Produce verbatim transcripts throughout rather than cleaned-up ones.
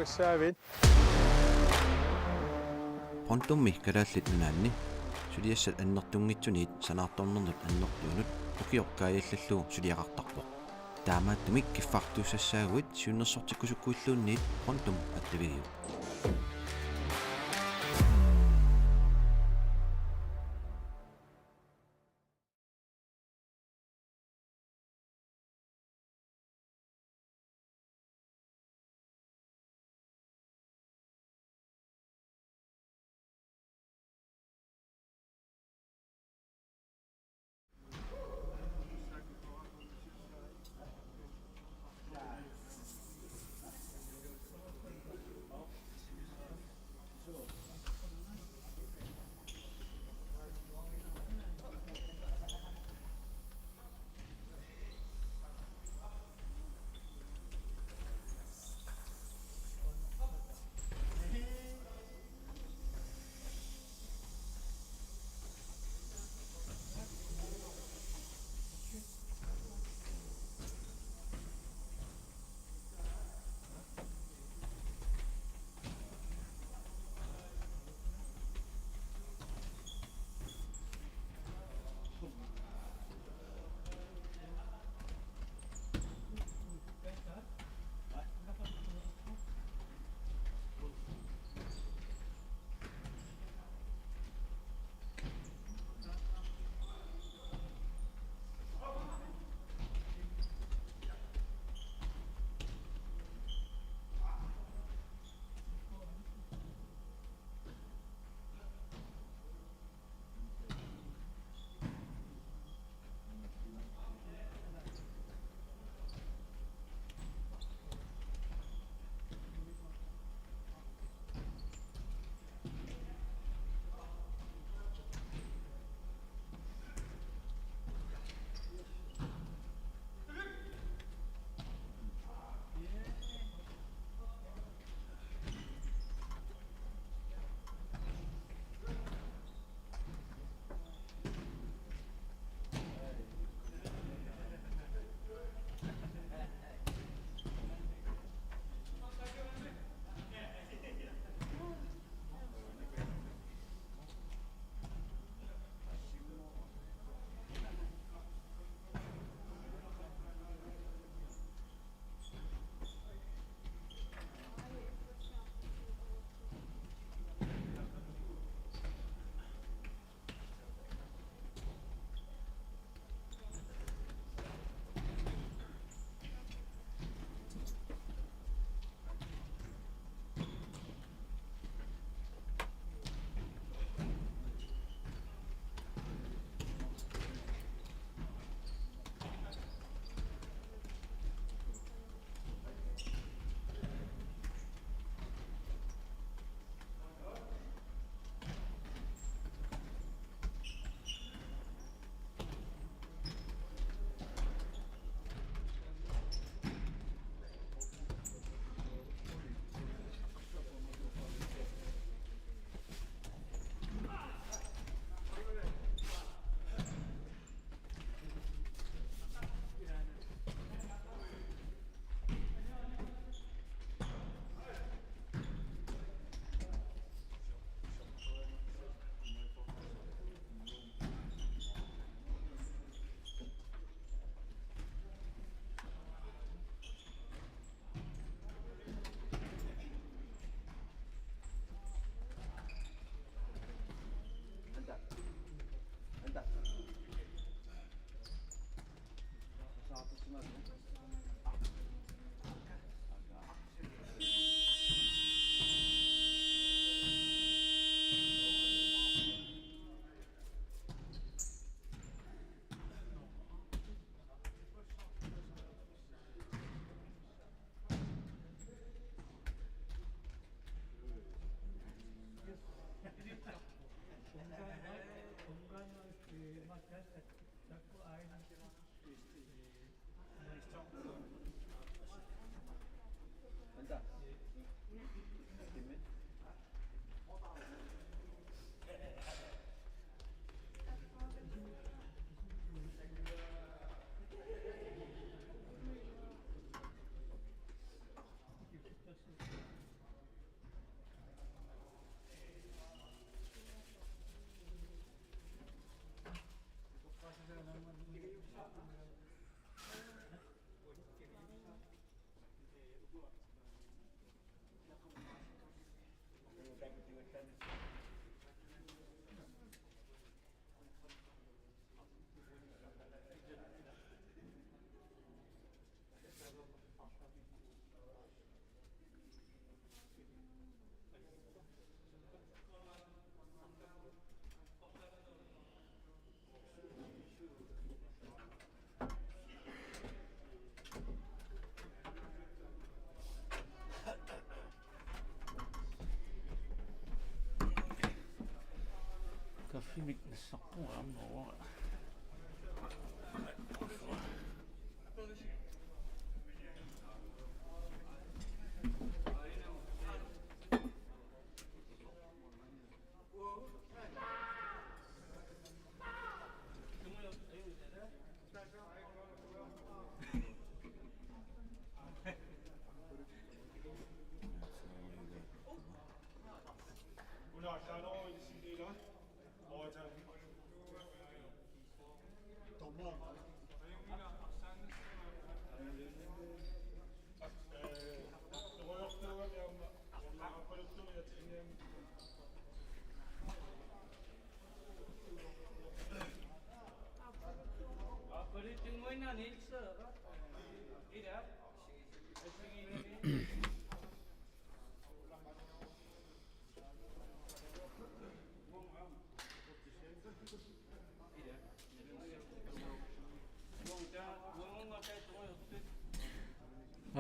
Tassaaviit. Pontummi Kalaallit Nunaanni suliassat annertunngitsuniit sanaartornernut annertuunut ukioq kaajallallugu suliaqartarpoq. Taamaattumik kiffartuussassaaguit siunnersortikkusukkuilluunniit Pontum attavigiuk.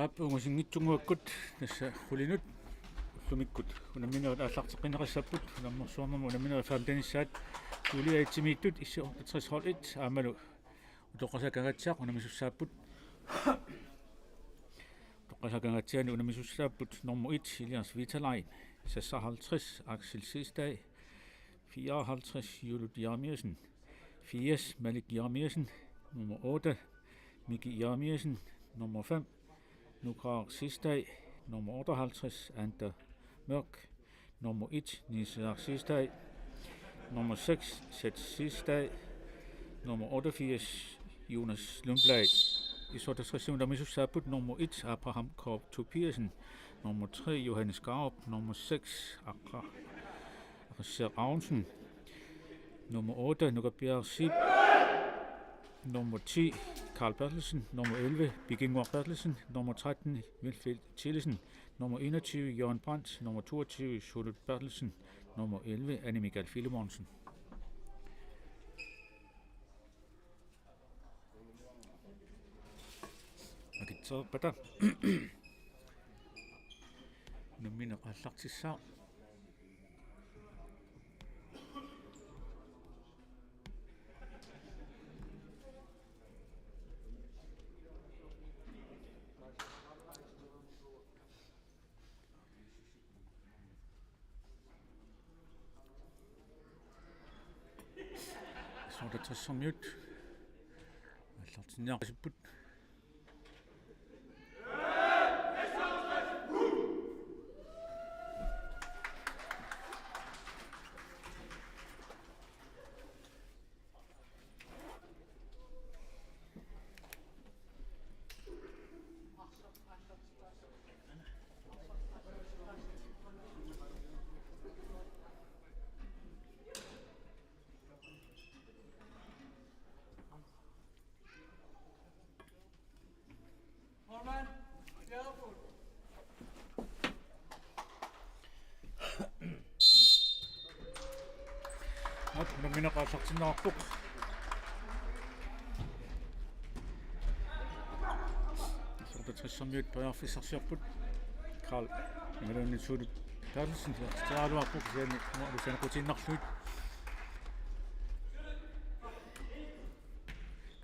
Aap, ungasinngitsunnguakkut tassa qulinut ullumikkut unamminerit aallarteqqinneqassapput. Unammersuarnermi unamminerit femtenissaat Julie Aitsimiittut, S otteogtres hold et, aammalu Utoqqasaat Kangaatsiaq unammisussaapput. Utoqqasaat Kangaatsiaani unammisussaapput nummer et, Elias Vitalain, seksoghalvtreds, Axel Sistak, fireoghalvtreds, Julut Jeremiassen, firs, Malik Jeremiassen, nummer otte, Miki Jeremiassen, nummer fem, Nukar Sistak, nummer otteoghalvtreds, Anda Mørk, nummer et, Niels Sistak, nummer seks, Seth Sistak, nummer otteogfirs, Jonas Lundblad. S otteogtres unammesussaapput: nummer et, Abraham K. Tobiassen, nummer tre, Johannes Gaarup, nummer seks, Akra Arsaq Aronsen, nummer otte, Nuka Bjerg Sip, nummer ti, Karl Berthelsen, nummer elleve, Bikinguaq Berthelsen, nummer tretten, Vilfeldt Thielesen, nummer enogtyve, Jørgen Brandt, nummer toogtyve, Charlotte Berthelsen, nummer elleve, Anne Michael Filemonsen. Akitseerpata. Unammineq aallartissaaq. S otteogtressermiut aallartinniarput. Aap, unammineq aallartinneqarpoq. S otteogtressermiut periarfissarsiorput. Karl Emmanuel Nitsuulut Berthelsen isertitseriaraluarpoq, kisianni aamma alusanequtiinnarlugit.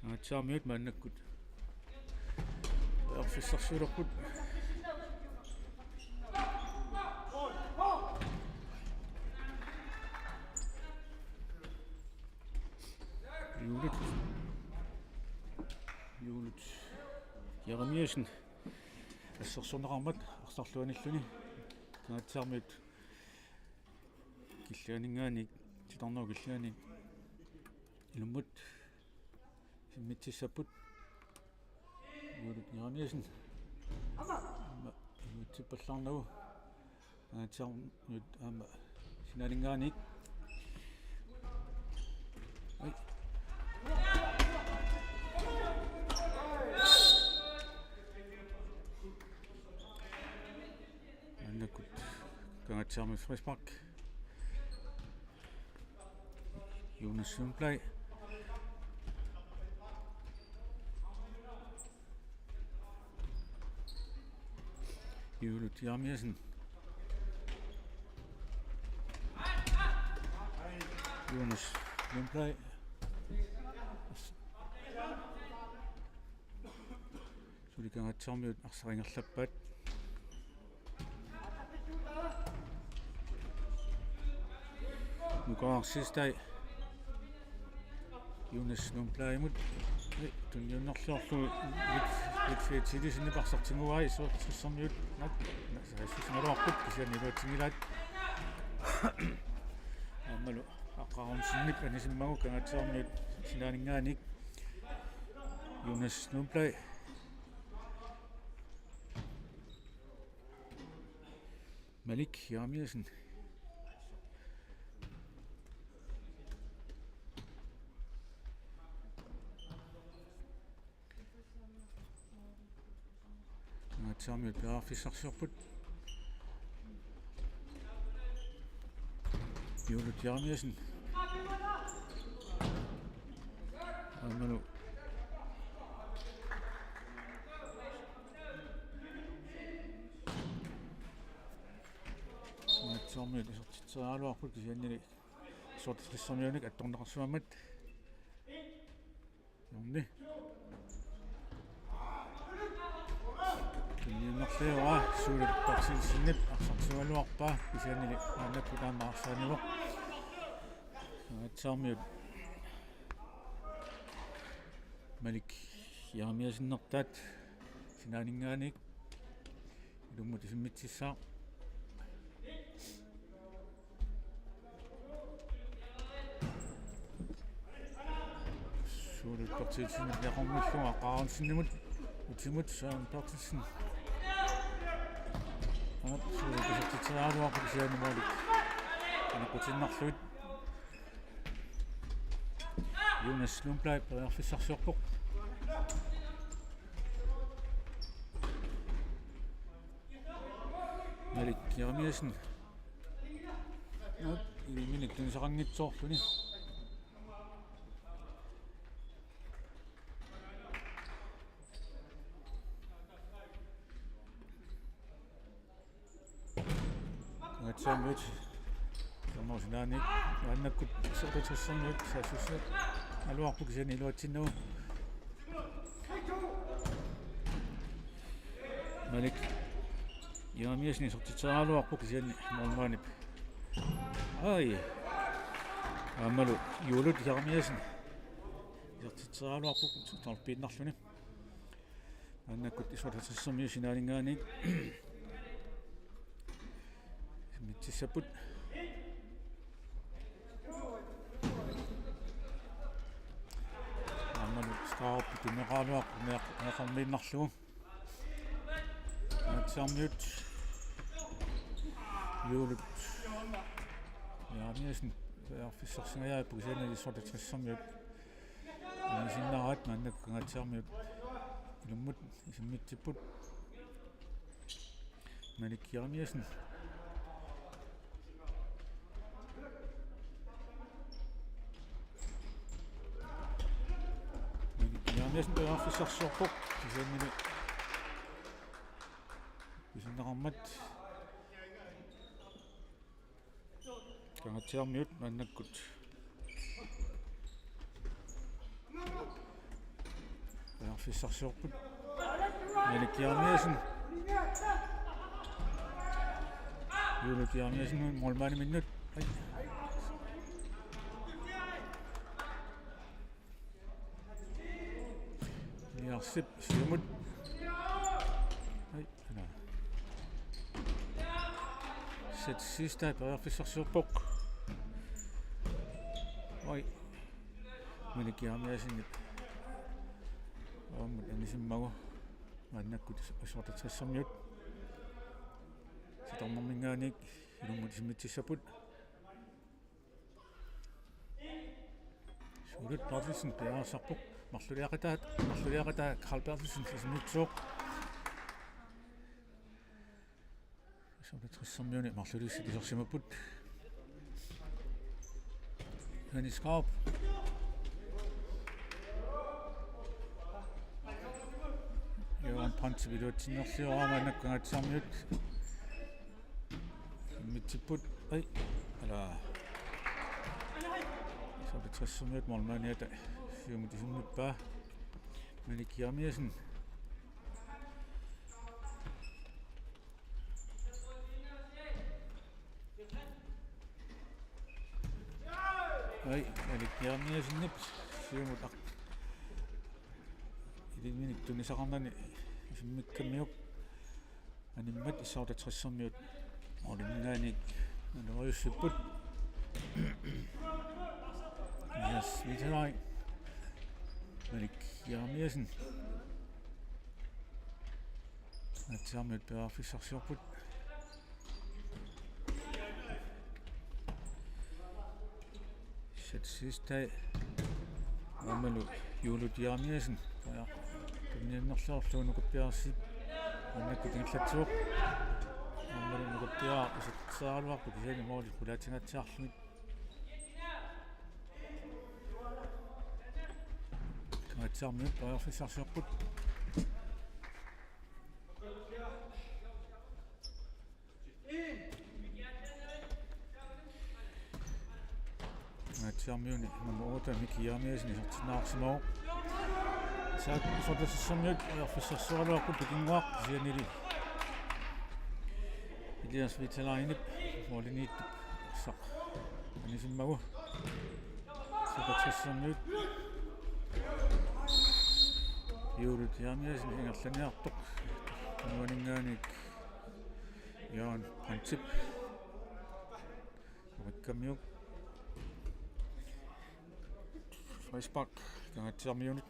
Kangaatsiarmiut maannakkut periarfissarsiulerput. Juulut. Juulut Jeremiassen. Assersorneqarmat arsarluanilluni. Kangaatsiarmiut killianinngaanniit, titarnerup killianiit ilummut isimmitsissapput. Juulut Jeremiassen. Aamma iluatsippallaarnagu. Kangaatsiarmiut aamma sinaaninngaanniit. Ai. Maannakkut Kangaatsiarmiut frispark. Jonas Sundblad. Juulut Jeremiassen. Jonas Play. Suli Kangaatsiarmiut arsaq ingerlappaat. Nukaarsiistai Jonas Lundbladimut. Tunniunnerluarlugu midfield-imi arsaq tiguaa S-otteogtressermiut. Saassussigaluarput kisianni iluatsinngilaat. Aammalu Aqqa Aronsenip anisimmagu Kangaatsiarmiut sinaaninngaanniit. Jonas Lundblad. Malik Jeremiassen. Kangaatsiarmiut periarfissarsiorput. Juulut Jeremiassen. Aammalu Kangaatsiarmiut isertitseriaraluarput kisiannili S-otteogtressermiunik attorneqarsimammat. Jonni. Tunniunnerlugu Suulut Berthelsenip arsartugaluarpaa kisiannili maannakkut aamma arsaanivoq. Kangaatsiarmiut Malik Jeremiassenertaat sinaaninngaanniit ilummut isimmitsissaaq. Suulut Berthelsenip niaqormillugu Aqqa Aronsenimut, utimut Søren Berthelsen. Aap, Suulut isertitseriaraluarput kisianni Malik aneqqutiinnarlugu. Jonas Lundblad periarfissarsiorpoq. Malik Jeremiassen. Aap, ilaminik tunisaqanngitsoorluni. Kangaatsiarmiut. Kangaatsiarmiut sinaaniit maannakkut S-otteogtressermiut saassussigaluarput kisianni iluatsinnagu. Malik Jeremiassen isertitseriaraluarpoq kisianni målmandip. Ai. Aammalu Juulut Jeremiassen isertitseriaraluarpoq torpiinnarluni. Maannakkut S-otteogtressermiut sinaaninngaanniit isimmitsissapput. Aammalu Skaarup tunniussagaluarpoq meeq-, meeqqamiinnarlugu. Kangaatsiarmiut Juulut Jeremiassen periarfissarsingajaarpoq kisianni S-otteogtressermiut anisinnaavaat maannakkut Kangaatsiarmiut ilummut isimmitsipput. Malik Jeremiassen. Malik Jeremiassen periarfissarsiorpoq. Kisiannili pisinneqarmat. Kangaatsiarmiut maannakkut periarfissarsiorput. Malik Jeremiassen. Juulut Jeremiassen målmandiminnut. Ai. Niarsip siumut. Ai, ana. Seth Siegstad periarfissarsiorpoq. Oi. Malik Jeremiassenip aamma anisimmagu maannakkut S-otteogtressermiut sitarnerminngaanniit ilummut isimmitsissapput. Suulut Berthelsen periarfissarpoq. Marluliaqataa, marluliaqataa Carl Berthelsen isimmitsooq. S-otteogtressermiuni marluliissut isersimapput. Johannes Skaarup. Johan Brandt iluatsinnerliorama Kangaatsiarmiut isimmitsipput. Ai, ala. S-otteogtressermiut målmandiata siumut isimmippaa. Malik Jeremiassen. Ai, Malik Jeremiassenip siumut aq-, ilinninik tunisaqarnani isimmikkammiuk. Animmat S-otteogtressermiut måliminngaanniit naloriussipput. Yes, Nikolaj. Malik Jeremiassen. Kangaatsiarmiut periarfissarsiorput. Seth Sistai. Aammalu Juulut Jeremiassen. Ja, tunniunnerlugu nukappiaraq. Maannakkut ingerlatsivoq. Aammalu nukappiaraq isertitseriaraluarpoq kisianni måli qulaatingaatsiarluni. Kangaatsiarmiut periarfissarsiorput. Kangaatsiarmiuni nummer otte, Miki Jeremiassen, isertinneqarsimavoq. Taava S-otteogtressermiut periarfissarsioraluarput Pikinnguaq kisiannili Elias Vitalainip målimiittup arsaq anisimmagu. S-otteogtressermiut. Juulut Jeremiassen ingerlaniartoq. Tunuaninngaanniit Jørgen Brandtip. Rikkammiuk. Frispark Kangaatsiarmiunut.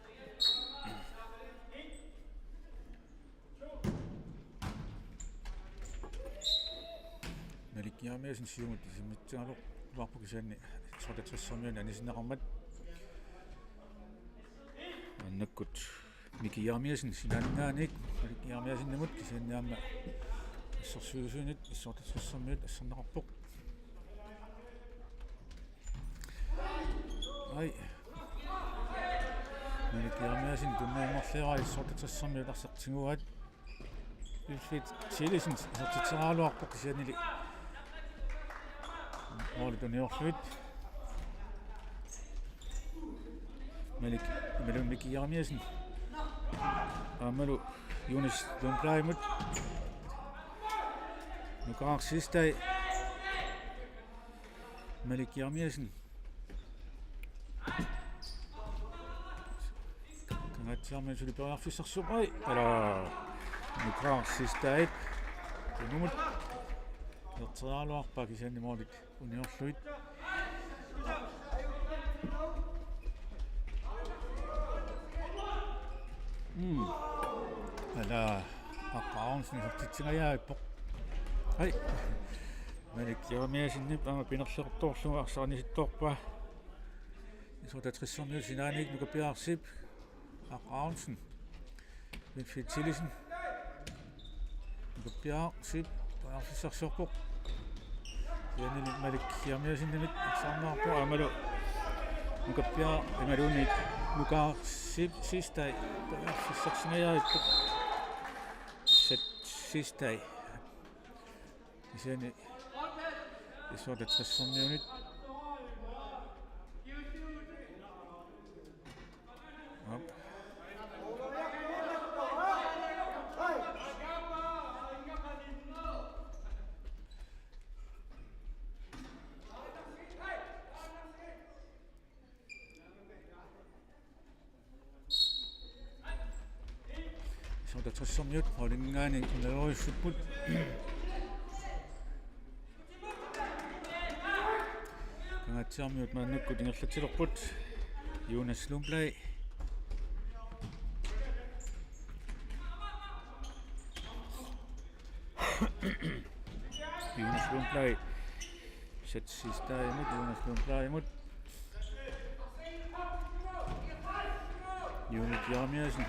Malik Jeremiassen siumut isimmitsigaluarpoq kisianni S-otteogtressermiunit anisinneqarmat. Maannakkut Miki Jeremiassen sinaaninngaanniit Malik Jeremiassenimut kisianni aamma assersuisuinit S-otteogtressermiut asserneqarpoq. Ai. Malik Jeremiassen tunniunnerliaraa S-otteogtressermiut arsaq tiguaat. Wilfried Thielesen isertitseriaraluarpoq kisiannili måli tunniullugu. Malik, Malik Miki Jeremiassen. Aammalu Jonas Lundbladimut. Nukaaq Sistai. Malik Jeremiassen. Kangaatsiarmiut suli periarfissarsiorput. Ai, ala. Nukaaq Sistai. Tunumut. Isertitseriaraluarpaa kisianni målit uniorlugit. Mm. Ala, Aqqa Aronsen isertitsingajappoq. Ai. Malik Jeremiassenip aamma pinerlertorlugu arsaq anisittoorpaa. S-otteogtressermiut sinaaniit nukappiaraq. Aqqa Aronsen. Wilfried Thielesen. Nukappiaraq periarfissarsiorpoq. Kisiannili Malik Jeremiassenimit arsaarneqarpoq aammalu nukappiaraq imaluunniit Nukaaq Sistai periarfissarsingajapput. Seth Sistai. Kisianni S-otteogtressermiunit. Op. S-otteogtressermiut måliminngaanniit naloriussipput. Kangaatsiarmiut maannakkut ingerlatsilerput. Jonas Lundblad. Jonas Lundblad. Seth Sistaimut, Jonas Lundbladimut. Juulut Jeremiassen.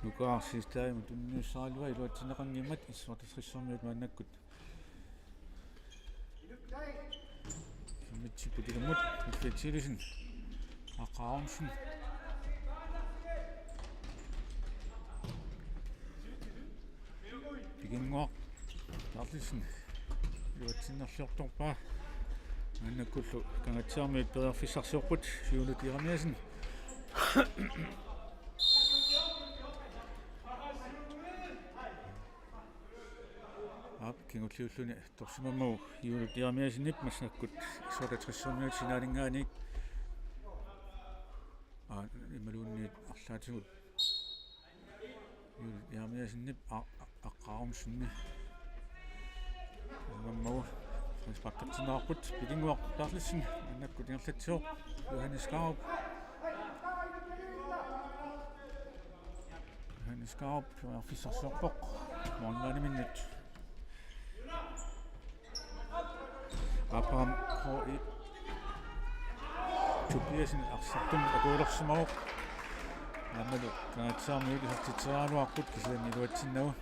Nukaaq Sistaimut tunniussaraluaa iluatsinneqanngimmat S-otteogtressermiut maannakkut. Mitsipput ilumut, Mikke Thielesen. Aqqa Aronsen. Pikinnguaq Berthelsen. Iluatsinnerliortorpaa. Maannakkullu Kangaatsiarmiut periarfissarsiorput, Juulut Jeremiassen. Aap, kingulliulluni torsimammagu Juulut Jeremiassenip massakkut S-otteogtressermiut sinaaninngaanniit. Aa, imaluunniit arlaatigut Juulut Jeremiassenip a-, a-, Aqqa Aronsenip. Mammagu frisparkertinneqarput, Pilinguaq Berthelsen, maannakkut ingerlatsivoq, Johannes Skaarup. Johannes Skaarup, periarfissarsiorpoq, målmandiminnut. Abraham H I Tobiassen arsartumik akuulersimavoq. Aammalu Kangaatsiarmiut isertitseriaraluarput kisianni iluatsinnagu.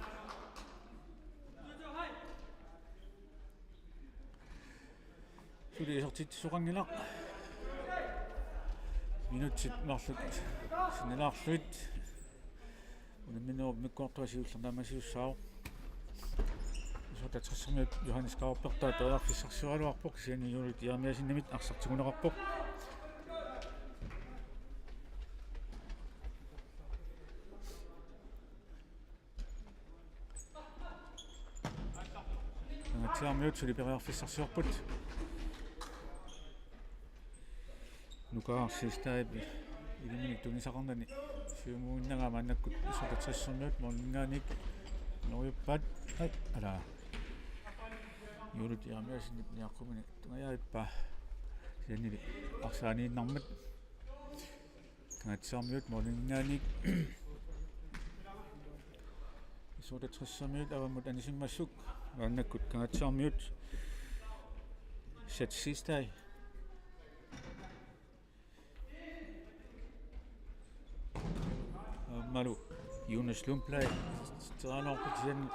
Suli isertitsisoqanngilaq. Minutsit marluk sinnilaarlugit. Unamminerup immikkoortua siulleq naammassisussaavoq. S-otteogtressermiut Johannes Skaarup periarfissarsioraluarpoq, kisianni Juulut Jeremiassenimit arsaq tiguneqarpoq. Kangaatsiarmiut suli periarfissarsiorput. Nukaaraq Siegstadip ilumut tunisaqarnani siumuinnarnanga maannakkut S-otteogtressermiut måliminngaanniit neriuppaat. Ai, ala. Juulut Jeremiassenip niaqquminik tungajavippaa. Kisiannili arsaaniinnarmat. Kangaatsiarmiut måliminngaanniit. S-otteogtressermiut avammut anisimmassuk, maannakkut Kangaatsiarmiut Seth Siegstad. Aammalu Jonas Lundblad. Teraanoorput kisianni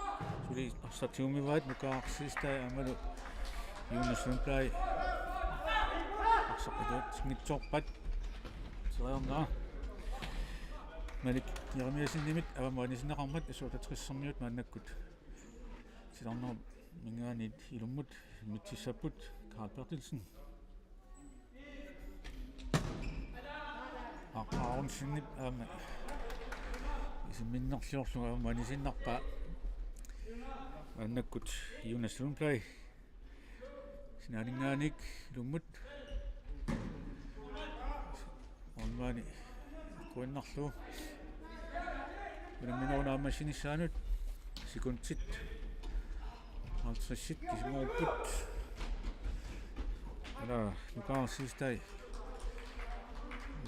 suli arsaq tigumivaat, Nukaaraq Siegstad aammalu Jonas Lundblad. Arsaq atuatsinngitsoorpat. Teriarnera. Malik Jeremiassenimit avammut anisinneqarmat S-otteogtressermiut maannakkut. Silarnerminngaanniit ilummut mitsissapput, Karl Berthelsen. Aqqa Aronsenip aamma isimminnerliorlugu aamma anisiinnarpaa. Maannakkut Jonas Lundblad. Sinaaninngaanniit ilummut. Målmandi kuinnarlugu. Unamminerup naammassinissaanut sekundit halvtredsit kisimoorput. Ala, Nukaaraq Siegstad.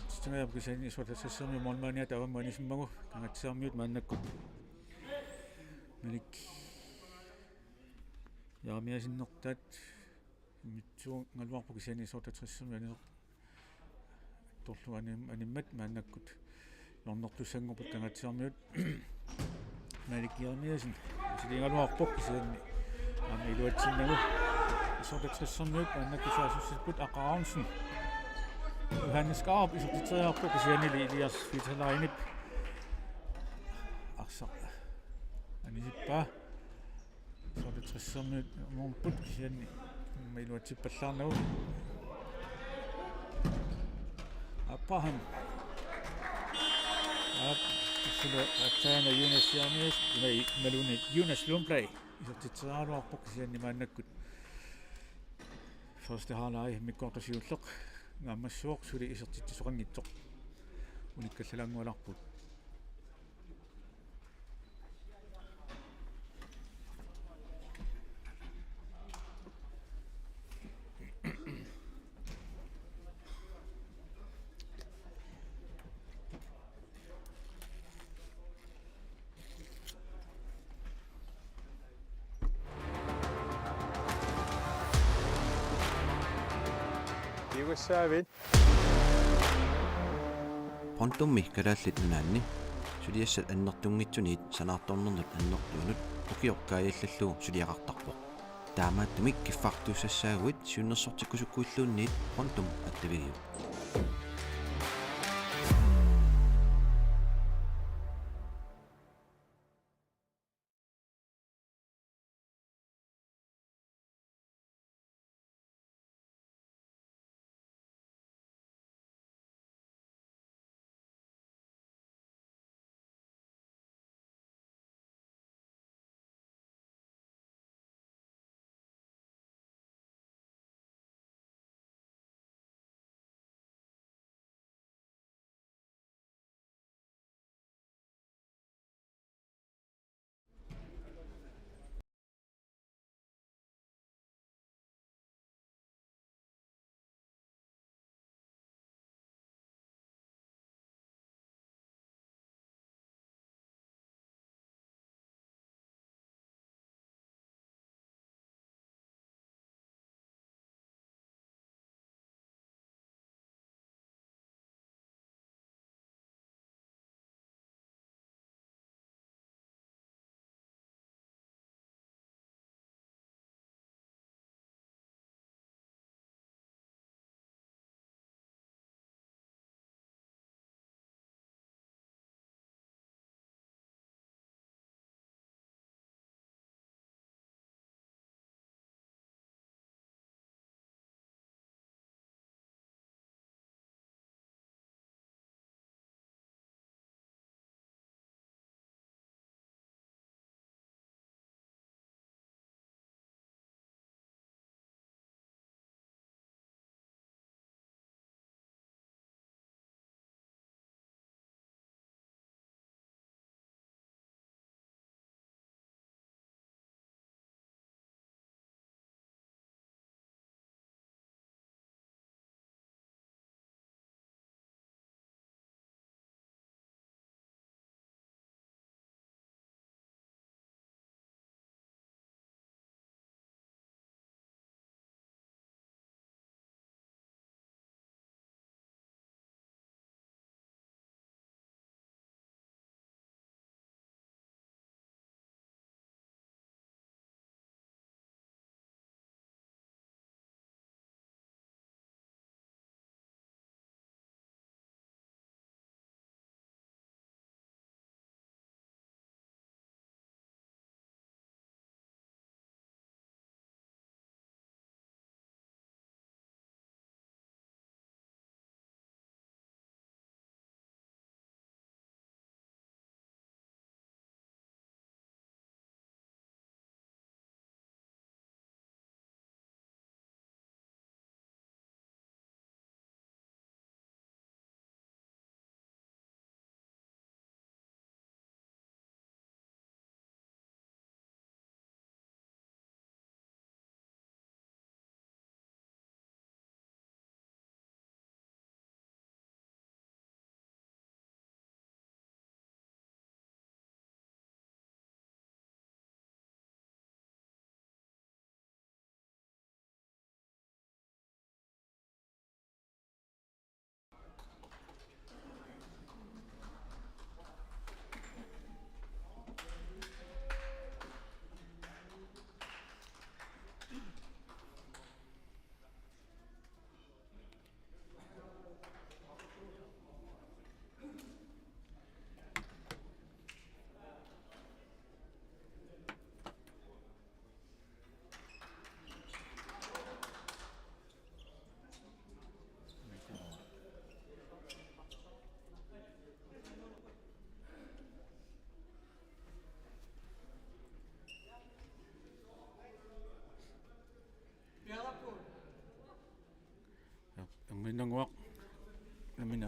Titigajaap kisianni S-otteogtressermiut målmandiat avammut anisimmagu, Kangaatsiarmiut maannakkut. Malik Jeremiassenimit mitsuugaluarpoq kisianni S-otteogtressermiut anisoq. Torlu anim-, animmat maannakkut hjørnertussanngorput Kangaatsiarmiut. Malik Jeremiassen siligaluarpoq kisianni aamma iluatsinnagu. S-otteogtressermiut maannakkut saassussipput, Aqqa Aronsen. Johannes Skaarup isertitseriarpoq kisiannili Elias Fitalainip arsaq anisippaa. S-otteogtressermiut målmandit kisianni aamma iluatsippallaarnagu. Abraham. Aap, suli aatsaana Jonas Jeremiassen, ima i-, imaluunniit Jonas Lundblad. Isertitseriaraluarpoq kisianni maannakkut. Første halvleg immikkoortoq siulleq naammassivoq, suli isertitsisoqanngitsoq. Unikkallalaanngualarput. Kiugassaavit. Pontummi Kalaallit Nunaanni suliassat annertunngitsuniit sanaartornernut annertuunut ukioq kaajallallugu suliaqartarpoq. Taamaattumik kiffartuussassaaguit siunnersortikkusukkuilluunniit Pontum attavigiuk.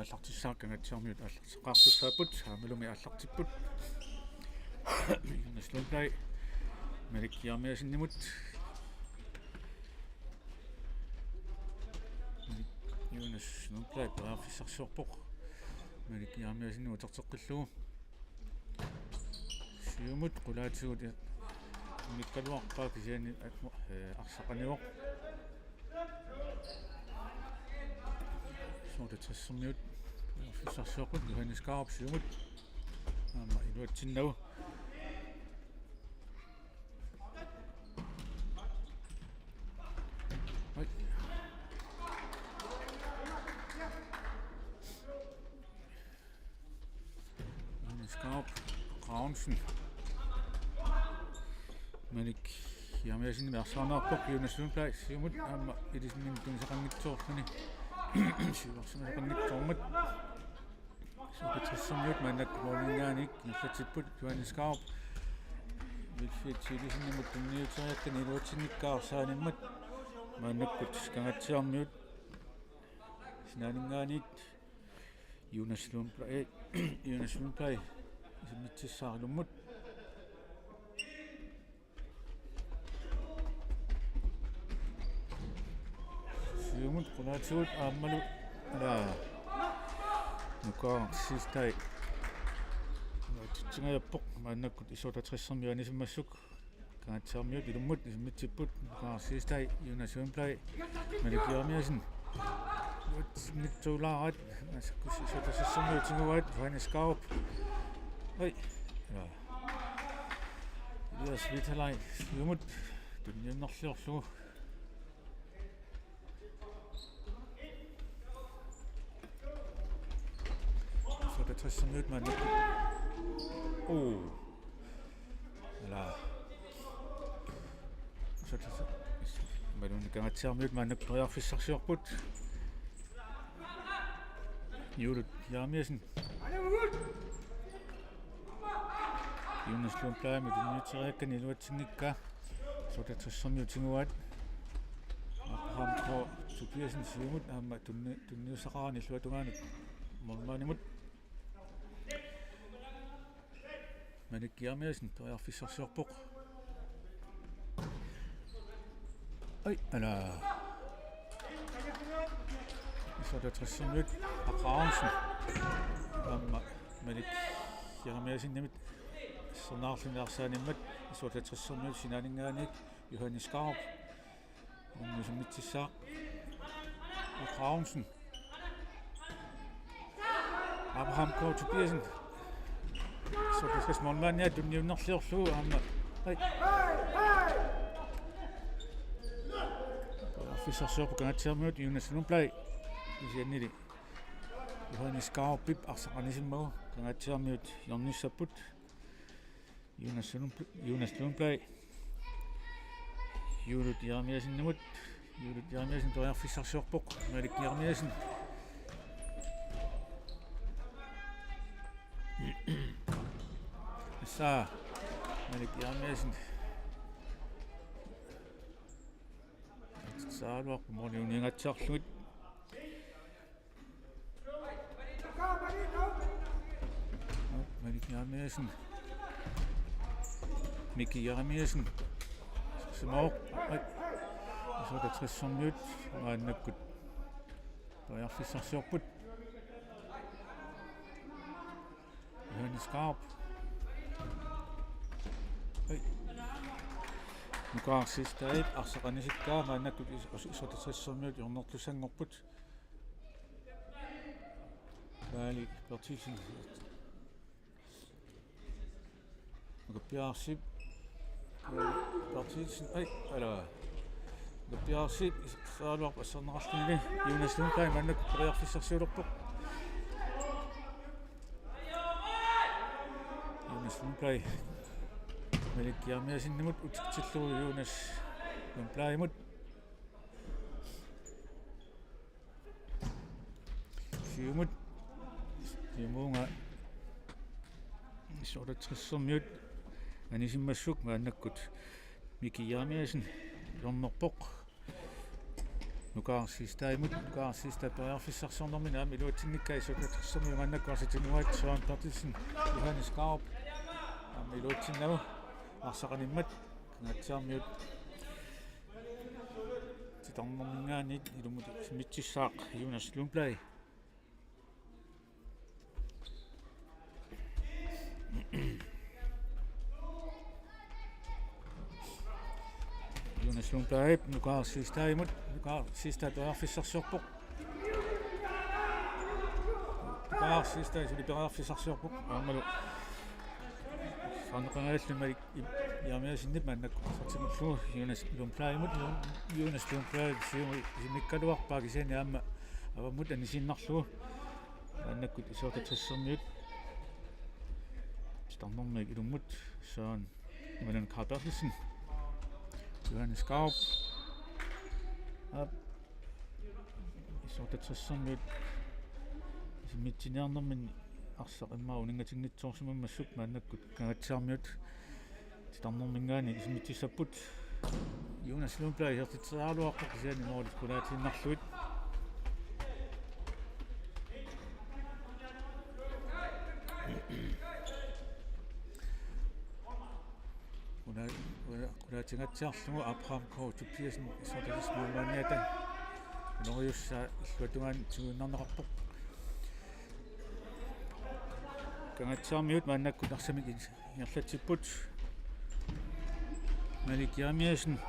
Aallartissaaq, Kangaatsiarmiut aallarteqqaartussaapput, aammalumi aallartipput. Jonas Lundblad Malik Jeremiassenimut. Jonas Lundblad periarfissarsiorpoq Malik Jeremiassenimut uterteqqillugu. Siumut qulaatigut immikkaluarpaa kisianni, eh, arsaq anivoq. S otteogtressermiut periarfissarsiorput, Johannes Skaarup siumut. Aamma iluatsinnagu. Oj. Johannes Skaarup, Gravensen. Malik Jeremiassenimit arsaarneqarpoq, Jonas Lundblad siumut, aamma ilisimmin tunisaqanngitsoorluni. Siuarsimasaqanngitsoormat. S otteogtressermiut maannakkut måliminngaanniit ingerlatsipput, Johannes Skaarup. Vilfred Thygesen-imut tunniuteriakkani iluatsinngikkaa arsaanimmat. Maannakkut Kangaatsiarmiut sinaaninngaanniit Jonas Lundblad, eh, Jonas Lundblad isimmitsissaaq ilummut. Siumut qulaatigut aammalu, ala, Nukaaraq Siegstad. Iluatsitsingajappoq, maannakkut S otteogtressermiut anisimmassuk. Kangaatsiarmiut ilummut isimmitsipput, Nukaaraq Siegstad, Jonas Lundblad, Malik Jeremiassen. Iluatsinngitsoorlaat, maannakkut S otteogtressermiut tiguaat, Johannes Skaarup. Oj. Ja. Elias Vitalai siumut tunniunnerliorlugu. S otteogtressermiut maannakkut. Uu. Ala. S otteogtres. Imaluunniit Kangaatsiarmiut maannakkut periarfissarsiorput. Juulut Jeremiassen. Jonas Lundbladimut tunniuteriakkani iluatsinngikkaa. S otteogtressermiut tiguaat. Abraham K. Tobiassen siumut aamma tunni-, tunniussaqarani illuatungaanut målmandimut. Malik Jeremiassen periarfissarsiorpoq. Oj, ala. S otteogtressermiut Aqqa Aronsen. Aamma Malik Jeremiassenimit arsaarneqarluni arsaanimmat. S otteogtressermiut sinaaninngaanniit Johannes Skaarup. Aamma isimmitsissaaq. Aqqa Aronsen. Abraham K. Tobiassen. S otteogtres målmandia tunniunnerliorlugu aamma. Oj. Periarfissarsiorpoq Kangaatsiarmiut, Jonas Lundblad. Kisiannili Johannes Skaarupip arsaq anisimmagu Kangaatsiarmiut hjørnissapput. Jonas Lund-, Jonas Lundblad. Juulut Jeremiassenimut. Juulut Jeremiassen periarfissarsiorpoq. Malik Jeremiassen. Tassa Malik Jeremiassen. Saaluarput måliuninngatsiarlugit. Malik Jeremiassen. Miki Jeremiassen. Simooq. Oj. S otteogtressermiut maannakkut periarfissarsiorput. Johannes Skaarup. Oj. Nukaaraq Siegstadip arsaq anisikkaa, maannakkut S otteogtressermiut hjørnertussanngorput. Kaali Berthelsen. Nuka Piarsip. Kaali Berthelsen. Oj, ala. Nuka Piarsip. Saaluarput arsaarneqarluni. Jonas Lundblad maannakkut periarfissarsiulerpoq. Jonas Lundblad. Malik Jeremiassenimut utertillugu Jonas Lundbladimut. Siumut. Siumuunga S otteogtressermiut anisimmassuk, maannakkut Miki Jeremiassen hjørnerpoq. Nukaaraq Siegstadimut, Nukaaraq Siegstad periarfissarsiornermini aamma iluatsinngikkaa, S-otteogtressermiut maannakkut arsaq tiguaat, Søren Berthelsen, Johannes Skaarup aamma iluatsinnagu, arsaq animmat Kangaatsiarmiut titarnerminngaanniit ilummut isimmitsissaaq Jonas Lundblad. Jonas Lundblad, Nukaaraq Siegstadimut, Nukaaraq Siegstad periarfissarsiorpoq. Nukaaraq Siegstad suli periarfissarsiorpoq. Aammalu saarneqangajallu Malik Jeremiassenip maannakkut arsaq tigullugu Jonas Lundbladimut, Jonas Lundblad siumut isimmikkaluarpaa kisianni aamma avammut anisiinnarlugu. Maannakkut S-otteogtressermiut titarnermiit ilummut, Søren Emmanuel Carl Berthelsen, Johannes Skaarup. Aap. S-otteogtressermiut isimmitsiniarnerminni arsaq immaqa uninngatinngitsoorsimammassuk, maannakkut Kangaatsiarmiut titarnerminngaanniit isimmitsissapput. Jonas Lundblad isertitseriaraluarpoq kisianni måli qulaatiinnarlugu. Qula-, qula-, qulaatingaatsiarlugu Abraham K. Tobiassen S-otteogtres målmandiata unoriussaa illuatungaani tiguinnarneqarpoq. Kangaatsiarmiut maannakkut arsamik in-, ingerlatsipput. Malik Jeremiassen.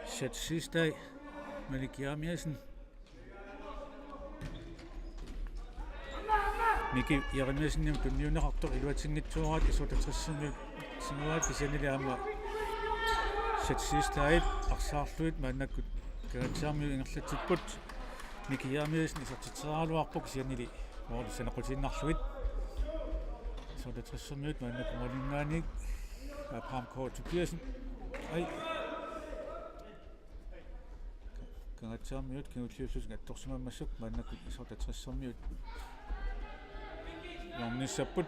Seth Siegstad, Malik Jeremiassen. Miki Jeremiassenimut tunniunneqartoq iluatsinngitsooraat S-otteogtressermiut tiguaat kisiannili aamma Seth Siegstadip arsaarlugit maannakkut Kangaatsiarmiut ingerlatsipput. Miki Jeremiassen isertitseriaraluarpoq kisiannili måli saneqqutiinnarlugu. S-otteogtressermiut maannakkut måliminngaanniit Abraham K. Tobiassen. Ai. Kangaatsiarmiut kingulliullutik attorsimammassuk maannakkut S-otteogtressermiut hjørnissapput.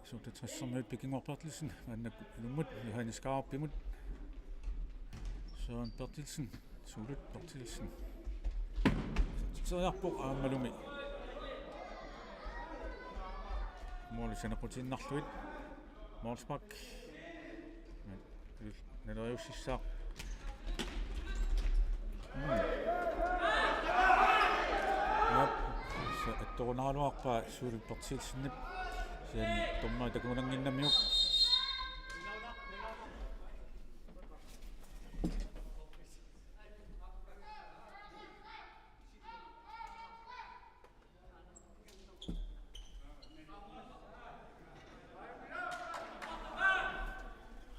S-otteogtressermiut Pikinngorp Berthelsen maannakkut ilummut Johannes Skaarupimut. Søren Berthelsen, Suulut Berthelsen. Teriarpoq aammalumi måli saneqqutiinnarlugu. Målspark. Naloriussissaaq. Mm. Aap, sa-, attorunaraluarpaa Suulut Berthelsenip. Kisianni dommeri takunannginnamiuk.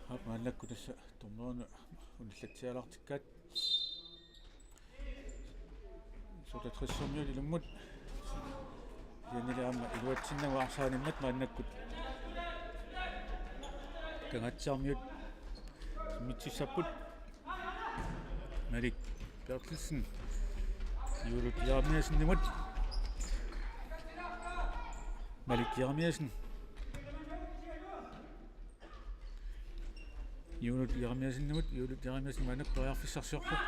Aap, maannakkut tassa dommerinut unillatsialaartikkaat. S-otteogtressermiut ilummut. Kisiannili aamma iluatsinnagu arsaq animmat maannakkut Kangaatsiarmiut isimmitsissapput. Malik Berthelsen. Juulut Jeremiassenimut. Malik Jeremiassen. Juulut Jeremiassenimut, Juulut Jeremiassen maannakkut periarfissarsiorpoq.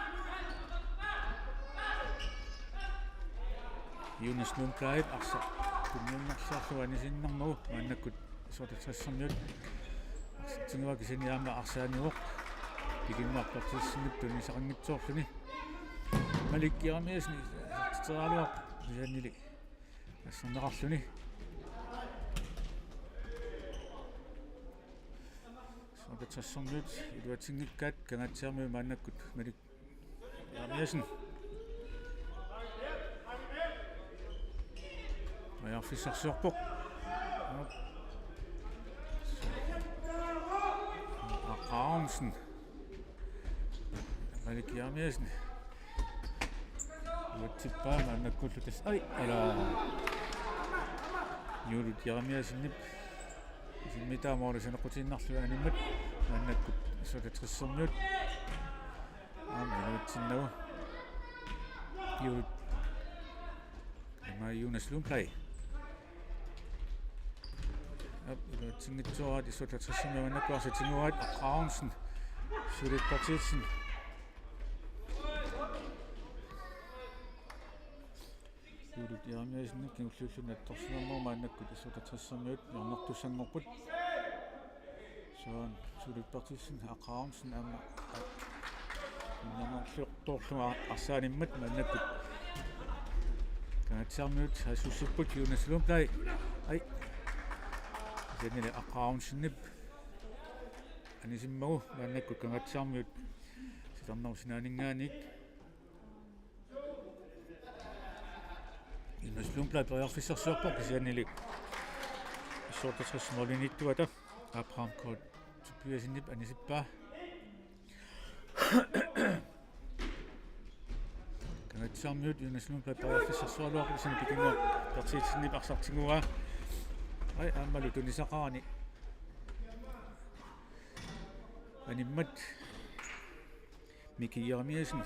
Jonas Lundbladip arsaq tunniunnersaarlugu anisiinnarlugu maannakkut S-otteogtressermiut arsaq tiguaat kisianni aamma arsaq anivoq. Pikinngorp Berthelsenip tunisaqanngitsoorluni. Malik Jeremiassen isertitseriaraluarpoq kisiannili asserneqarluni. S-otteogtressermiut iluatsinngikkaat Kangaatsiarmiut maannakkut Malik Jeremiassen. Periarfissarsiorpoq. Aqqa Aronsen. Malik Jeremiassen. Uatsippaa maannakkullu tassa. Ai, ala. Juulut Jeremiassenip isimmitaa måli saneqqutiinnarlugu animmat maannakkut S-otteogtressermiut. Aamma iluatsinnagu. Juut. Aamma Jonas Lundblad. Aap, iluatsinngitsoorpaat, S-otteogtresimiut maannakkut arsaq tiguaat, Aqqa Aronsen. Juulut Berthelsen. Juulut Jeremiassenip kingulliulluni attorsimammagu maannakkut S-otteogtresimiut hjørnertussanngorput. Soorlu Juulut Berthelsen, Aqqa Aronsen aamma innanerliortorlugu arsaq animmat maannakkut. Kangaatsiarmiut saassussipput, Jonas Lundblad. Ai. Kisiannili Aqqa Aronsenip anisimmagu maannakkut Kangaatsiarmiut titarnerup sinaaninngaanniit. Jonas Lundblad periarfissarsiorpoq kisiannili S-otteogtres målimiittuata Abraham K. Tobiassenip anisippaa. Kangaatsiarmiut Jonas Lundblad periarfissarsioraluarpoq, kisianni Pikinnguaq Berthelsenip arsaq tiguaa. Ai, aammalu tunisaqarani animmat Miki Jeremiassen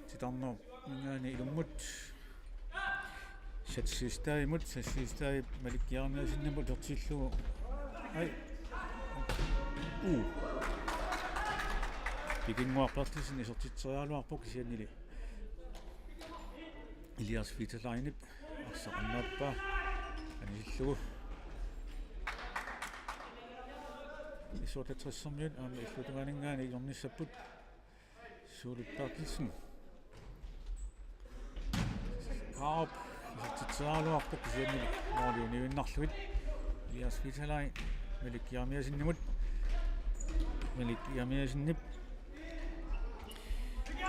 titarnerup sinaaninngaanniit ilummut. Sat Siegstadimut, Sat Siegstad Malik Jeremiassenimut isertillugu. Ai. Uu. Pikinnguaq Berthelsen isertitseriaraluarpoq kisiannili Elias Vitalainip arsaq annaappaa anisillugu. S-otteogtresimiut aamma illuatungaaninngaanniit hjørnissapput. Juulut Berthelsen. Skaarup isertitseriaraluarpoq kisiannili måli uniinnarlugu. Elias Vitalai Malik Jeremiassenimut. Malik Jeremiassenip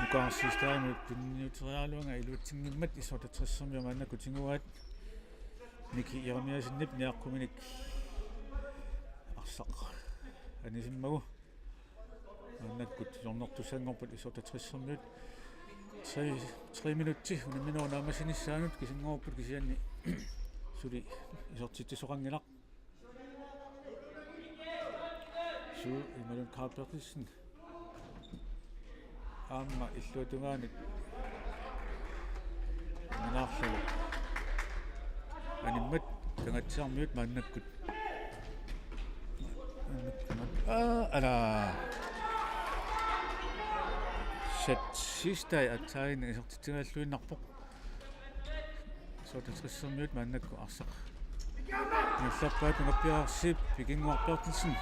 Nukaarsistaanut tunniuteriaraluaraa iluatsinngimmat. S-otteogtresimiut maannakkut tiguaat. Miki Jeremiassenip niaqquminik arsaq anisimmagu maannakkut hjørnertussanngorput S-otteogtresimiut. Tre, tre minutsi unamminerup naammassinissaanut kisinngorput kisianni suli isertitsisoqanngilaq. Suu, imaluunniit Carl Berthelsen. Aamma illuatungaani. Minarlu. Animmat Kangaatsiarmiut maannakkut. Aa, ala. Sat Siegstad aatsaat isertitseriaraluinnarpoq. S-otteogtresimiut maannakkut arsaq. Nullerpaat nukappiarsiip Pikinnguaq Berthelsen.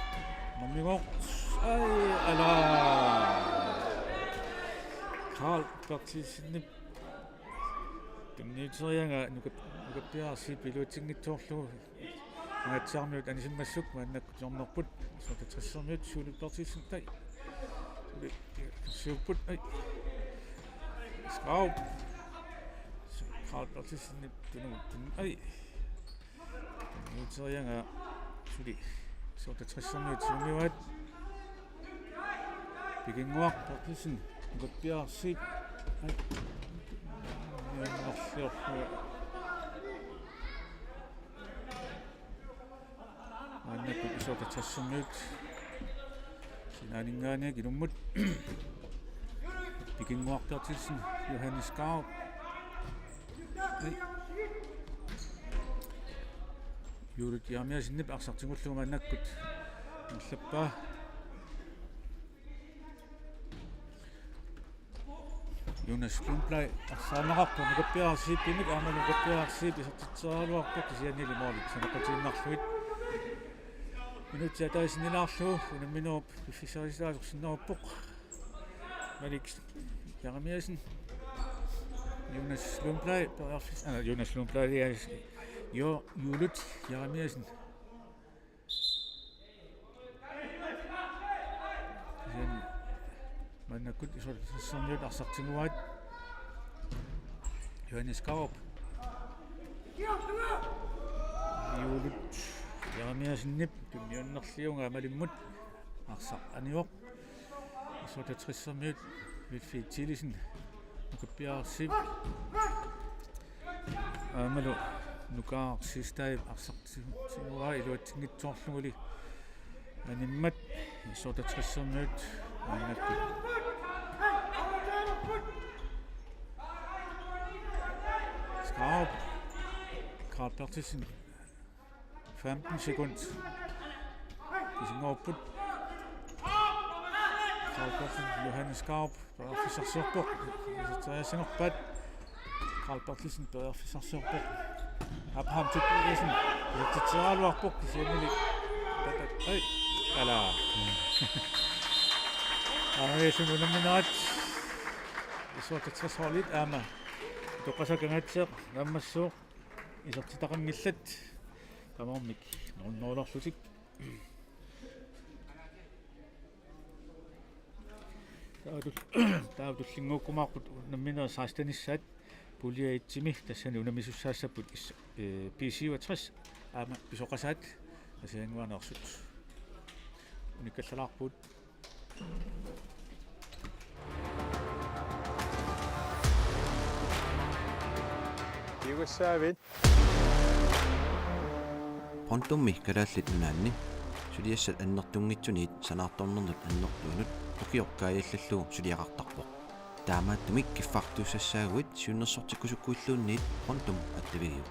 Mammigooq. Ai, ala. Carl Berthelsenip tunniuteriaraa nukap-, nukappiarsiip iluatsinngitsoorlugu. Kangaatsiarmiut anisimmassuk maannakkut hjørnerput. S-otteogtresimiut Juulut Berthelsen tai. Suli siupput ai. Skaarup. Carl Berthelsenip tunumut ai. Tunniuteriaraa suli S-otteogtresimiut siumiuaat. Pikinnguaq Berthelsen nukappiarsiip. Ai. Nuannerliorlugu. Maannakkut S-otteogtresimiut sinaaninngaanniit ilummut. Pikinnguaq Berthelsen, Johannes Skaarup. Ai. Juulut Jeremiassenip arsaq tigullugu maannakkut. Nullerpaa. Jonas Lundblad arsaanneqarpoq nukappiarsiipimik, aamma nukappiarsiip isertitseriaraluarpoq kisiannili målit saneqqutiinnarlugit. Minutsit ataasinnilaarlugu unamminerup piffissaqartitaasoq sinneruppoq. Malik Jeremiassen. Jonas Lundblad, periarfis-, ah, Jonas Lundblad, ja, jo, Juulut Jeremiassen. Kisianni maannakkut S-otteogtresimiut arsaq tiguaat. Johannes Skaarup. Juulut Jeremiassenip tunniunnerliugaa malimmut arsaq anivoq. S-otteogtresimiut Vilfred Thielesen nukappiarsiip. Aammalu Nukaarsistaanip arsaq ti-, tiguaa iluatsinngitsoorluguli animmat S-otteogtresimiut maannakkut. Op. Karl Berthelsen. femten sekund. Kisinngorput. Karl Berthelsen, Johannes Skaarup, periarfissarsiorpoq. Iserteriassanerpaat. Karl Berthelsen, periarfissarsiorpoq. Abraham Tobiassen, isertitseriaraluarpoq, kisiannili. Ai, ala. Aamma S-imi unamminerat. S-otteogtres-holdit aamma. Utoqqasaat Kangaatsiaq naammassivoq. Isertitaqanngillat. Tamarmik nul nul-erlutik. Taava tul-, taava tullinnguukkumaarput unamminerit sekstenissaat pulje et-imi, tassani unammisussaassapput is-, eh, B syvogtres aamma Pisoqasaat, Aasiannguaneersut. Unikkallalaarpugut. Kiugassaavit. Pontummi Kalaallit Nunaanni suliassat annertunngitsuniit sanaartornernut annertuunut ukioq kaajallallugu suliaqartarpoq. Taamaattumik kiffartuussassaaguit siunnersortikkusukkuilluunniit Pontum attavigiuk.